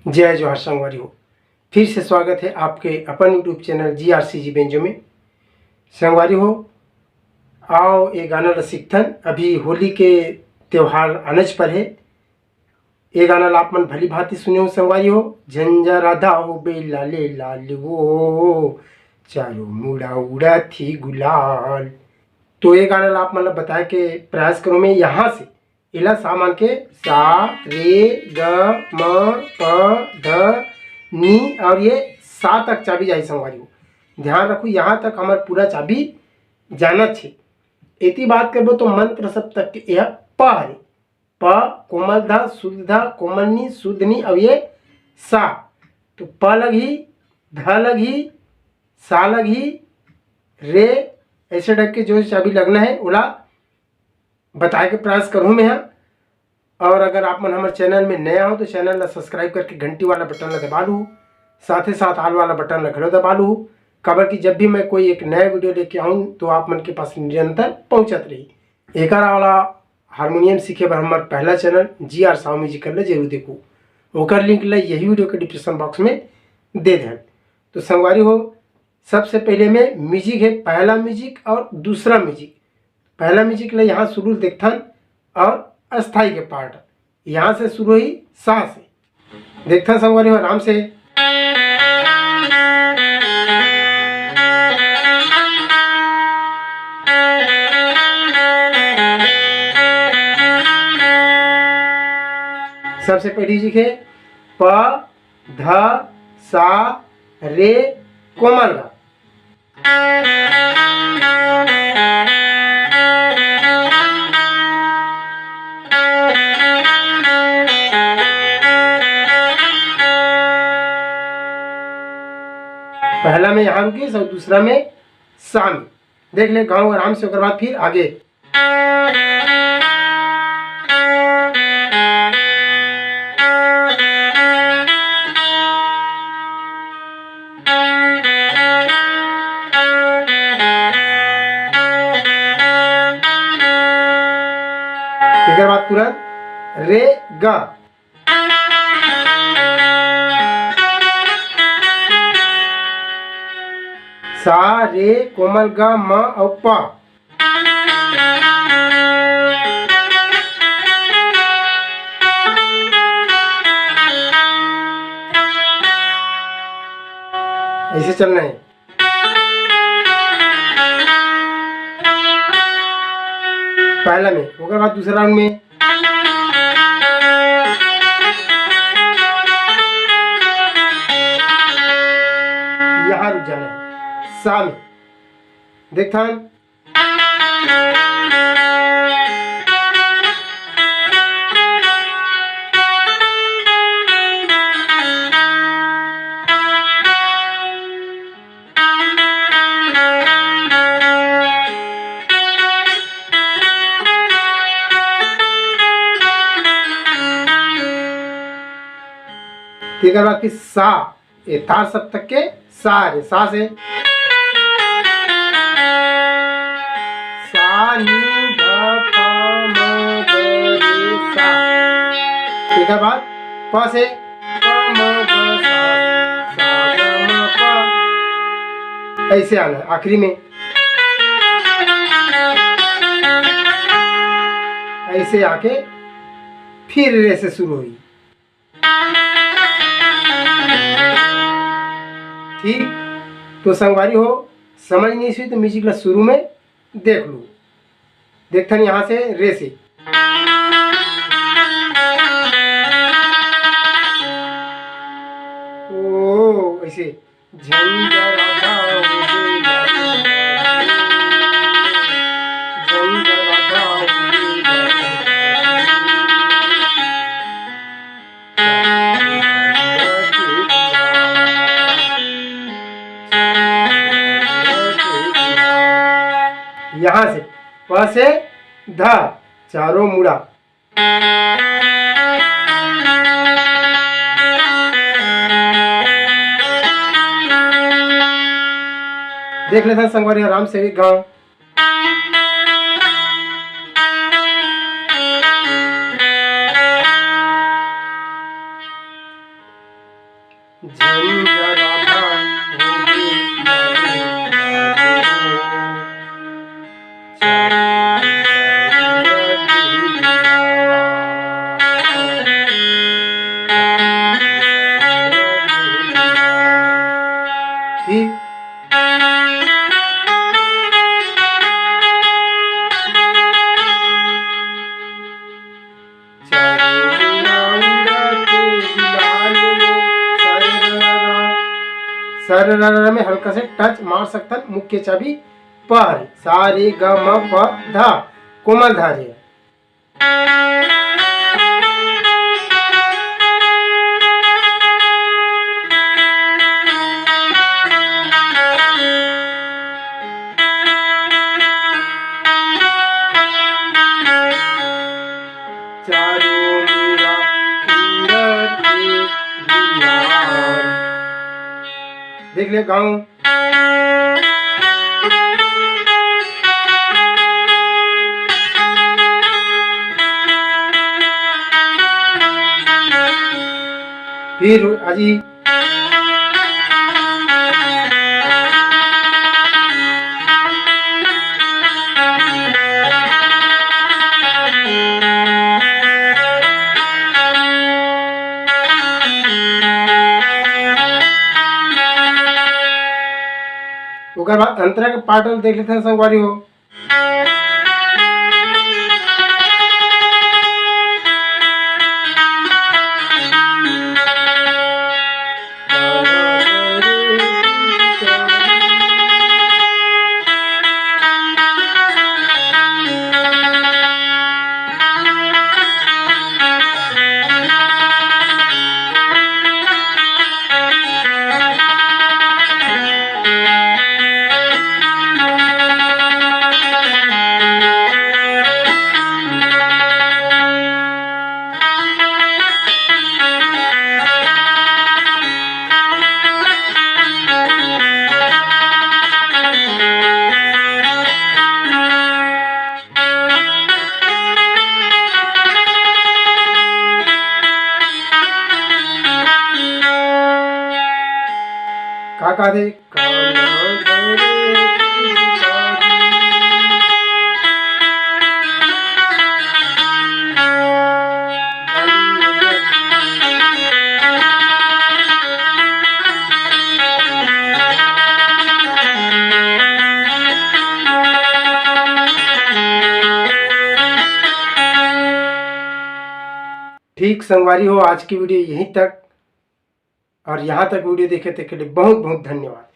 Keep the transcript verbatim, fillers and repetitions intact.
जय जोहार संगवारी हो, फिर से स्वागत है आपके अपन YouTube चैनल जी आर सी जी बेंजो में। संगवारी हो, आओ ये गाना ला सीखथन। अभी होली के त्योहार आनच पर है। ये गाना ला आप मन भली भांति सुने हो संगवारी हो। झंझरा धाओ बेला ले लाल वो, चारों मुड़ा उड़ा थी गुलाल। तो ये गाना ला आप मन ला बताए के प्रयास करो मैं यहाँ से। एला सा मान के सा, रे, ग, म, प, ध, नी और ये सा तक चाबी जाही संगवारी हो। ध्यान रखो, यहाँ तक हमर पूरा चाबी जाना छे। एती बात करबो तो मंत्र सब तक के यह प हरे। प, कोमल ध, शुद्ध ध, कोमल नी, शुद्ध नी और ये सा। तो प लगही, ध लगही, सा लगही, रे, ऐसे टाइप के जो चाबी लगना है ओला बताए के प्रयास करहूँ मैं ह। और अगर आप मन हमर चैनल में नया हो तो चैनल ला सब्सक्राइब करके घंटी वाला बटन ला दबा लू, साथ ही साथ ऑल वाला बटन ला घलो दबा लू, काबर कि जब भी मैं कोई एक नया वीडियो लेके आऊँ तो आप मन के पास निरंतर पहुँचत रही। एकर अलावा हारमोनियम सीखे बर हमर पहला चैनल जी आर साहू म्यूजिकल ला जरूर देखू, ओकर लिंक ला यही वीडियो के डिस्क्रिप्शन बॉक्स में दे देहन। तो संगवारी हो, सबसे पहले में म्यूजिक है, पहला म्यूजिक और दूसरा म्यूजिक। पहला म्यूजिक ला यहाँ शुरू देखथन और अस्थाई के पार्ट यहाँ से शुरू हुई सा से। देखथन संगवारी हो आराम से। सबसे पहली म्यूजिक है प ध सा रे कोमल ग। पहला में यहाँ रुकी और दूसरा में सा में। देख ले गाँव आराम से, ओकर बाद फिर आगे। एकर बाद तुरंत रे ग। सा रे कोमल ग म अउ प। ऐसे चलना है। पहला में, ओकर बाद दूसरा राउंड में। यहाँ रुक जाना है, सा में। देखथन। तेकर बाद फिर सा, ये तार सप्तक के सा रे, सा से। सा, नी, ध, प, म, ग, रे, सा। तेकर बाद प से। प, म, ग, सा, सा, ग, म, प। ऐसे आना है आखिरी में। ऐसे आके फिर रे से शुरू हुई। ठीक, तो संगवारी हो, समझ नहीं हुई तो म्यूजिक ला शुरू में देख लू। देखथन यहाँ से रे से। ओ, ऐसे। झंझरा धाओ बेला, झंझरा धाओ बेला। यहाँ से प से ध, चारों मुड़ा। देख लेथन संगवारी आराम से भी गाँव। सा रे गा मा रे में हल्का से टच मार सकथन, मुख्य चाबी प रे, सा रे गा मा प धा, कोमल धा रे। चारों मुड़ा उड़त हे गुलाल। देख ले गाँव। फिर अजी ओकर बाद अंतरा के पाटल देख लेते हैं संगवारी हो। का का दे? ठीक संगवारी हो, आज की वीडियो यहीं तक। और यहाँ तक वीडियो देखे तेके लिए बहुत बहुत धन्यवाद।